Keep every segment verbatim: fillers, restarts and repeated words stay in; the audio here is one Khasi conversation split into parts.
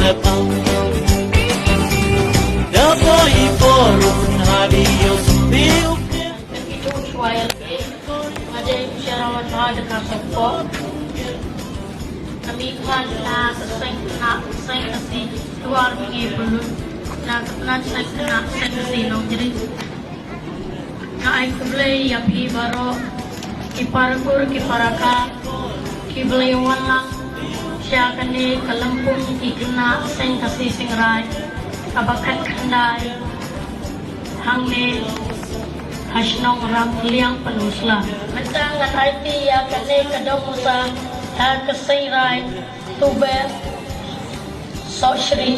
Da boi por un hadi yo supi uke. Itu suai lagi. Ada bicara wan bahada ka sokok. Kami kan na seseng na seng kasi tuar mingi bulut. Na na seng na seng kasi nong jadi. Nga ai khublei ïa phi baroh ki para kur ki para ka ki ba la wan lang sha kane ka lympung ki khynnah seng Khasi seng Raij kaba khatkhyndai hangne ha shnong Ramliang Pynursla. Mynta ngan aiti ïa kane ka dong usa ha ka seng Raij Tuber Sohshri.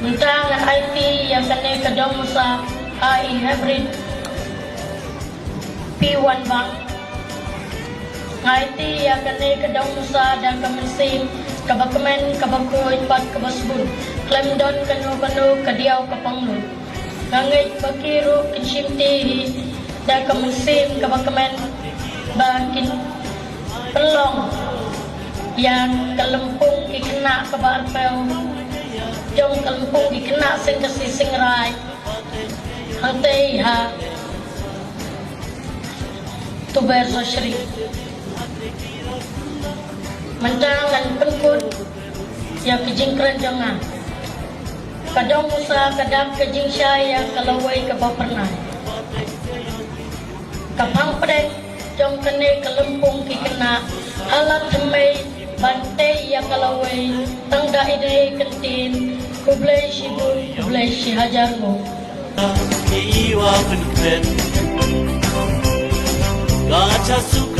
Mynta ngan aiti ïa kane ka dong usa ha i hybrid P one bang. Nga aiti ïa kane ka dong usa da ka mynsiem kaba kmen kaba khuid bad kaba sbun. Khlem don kano kano ka diaw ka pangnud. Nga ngeit ba ki ruh kin shimti hi da ka mynsiem kaba kmen ba kin pynlong ïa ka lympung ki khynnah kaba arphew jong ka lympung ki khynnah seng Khasi seng Raij hangtei ha Tuber Sohshri. Mynta ngan pynkut ïa ka jingkren jong nga. Ka dong usa ka dap ka jingshai ïa ka lawei kaba phyrnai. Ka phang pdeng jong kane ka lympung ki khynnah ha la thymmei ban tei ïa ka lawei tang da i dei ka ktien khublei shibun khublei shihajar nguh. Iwa pynpet. Ka cha su